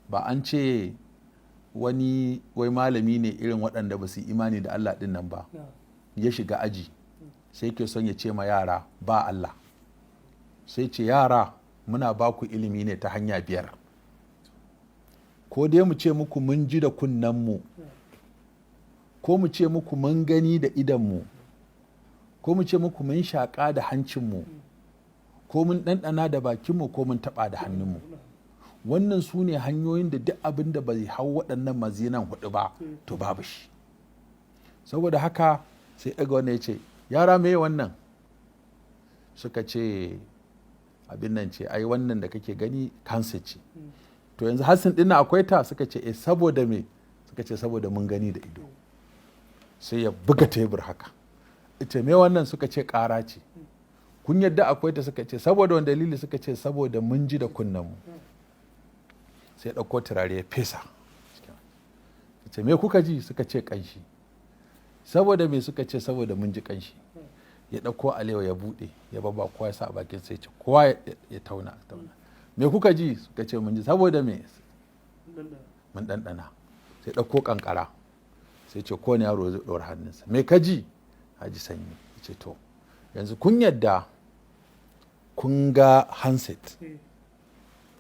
Ba an ce wani wai malami ne irin waɗanda ba su yi imani da Allah ɗin nan ba, ya shiga aji, sai ke son ya ce ma yara ba Allah. Sai ce, "Yara, muna ba ku ilimi ne ta hanya biyar. Ko dai mu ce muku mun ji da kunnenmu, ko mu ce muku mun gani da idonmu, ko mu ce muku mun shaƙa da hancinmu, ko mun ɗanɗana da bakinmu, ko mun taɓa da hannunmu. Wannan su ne hanyoyin da duk abin da bai hau waɗannan mazinan hudu ba, to babu shi." Saboda haka sai ɗaga wannan ya ce, "Yara, me wannan?" Suka ce, "Abin nan ce ai, wannan da kake gani kansa ce." "To, yanzu hassin ɗin akwai ta?" Suka ce, "Eh." "Saboda me?" Suka ce, "Saboda mun gani da ido." Sai ya buga tebur haka, ita, "Me wannan?" Suka ce, "Ƙara ce." "Kun yadda akwai ta?" Suka ce, "Saboda wani dalili?" Suka ce, "Saboda mun ji da kunnenmu." Sai ɗauko turare ya fesa, ce, "Me kuka ji?" Suka ce, "Ƙanshi." "Saboda me?" Suka ce, "Saboda mun ji ƙanshi." Ya ɗauko alewa ya buɗe, ya babba kowa ya sa a bakin, sai ce kowa ya tauna tauna. "Me kuka ji?" Suka ce, "Mun ji." "Saboda me?" "Mun ɗanɗana." Sai ɗauko ƙanƙara, sai ce kowane yaro zai ɗora hannunsa. "Me ka ji?" "A ji sanyi." Ya ce, "To, yanzu kun yadda kun ga handset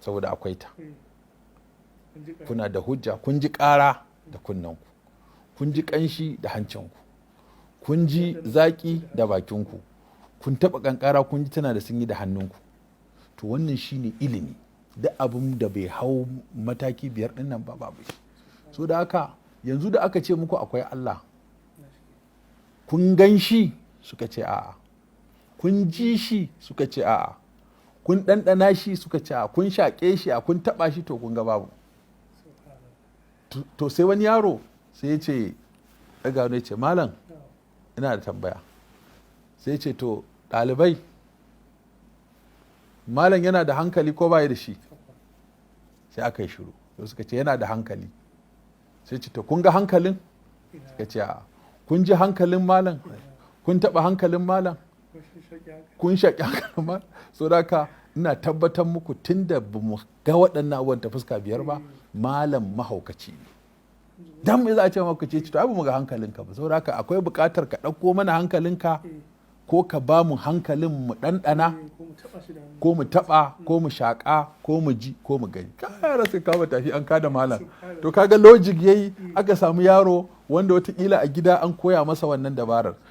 saboda akwai ta. Kuna da hujja, kun ji ƙara da kunnenku, kun ji ƙanshi da hancinku, kun ji zaƙi da bakinku, kun taɓa ƙanƙara kun ji tana da sanyi da hannunku. To, wannan shine ilimi. Duk abin da bai hau mataki biyar ɗin nan ba, babu shi. So da haka yanzu da aka ce muku akwai Allah, kun gan shi?" Suka ce, "A'a." "Kun ji shi?" Suka ce, "A'a." "Kun ɗanɗana shi?" Suka ce, "A'a." "Kun shaƙe shi?" "A kun taɓa shi?" "To, kun ga babu." To, sai wani yaro sai ya ce, ɗaga ya ce, "Malam, ina da tambaya." Sai ya ce, "To, ɗalibai, malam yana da hankali ko bai da shi?" Sai aka yi shiru. Sai suka ce, "Yana da hankali." Sai ce, "To, kun ga hankalin?" Suka ce, "A'a." "Kun ji hankalin malam? Kun taɓa hankalin malam? Kun shaƙi hankalin malam? So da haka ina tabbatar muku, tun da ba mu ga waɗannan abubuwan ta fuska biyar ba, malam mahaukaci ne." "Dan me za a ce mahaukaci?" Ce, "To, ai ba mu ga hankalinka ba. Saboda haka akwai buƙatar ka ɗauko mana hankalinka, ko ka ba mu hankalin mu ɗanɗana, ko mu taɓa, ko mu shaƙa, ko mu ji, ko mu gani." Yara sai kawo tafi, an kada malam. To, kaga logic yayi. Aka samu yaro wanda watakila a gida an koya masa wannan dabarar.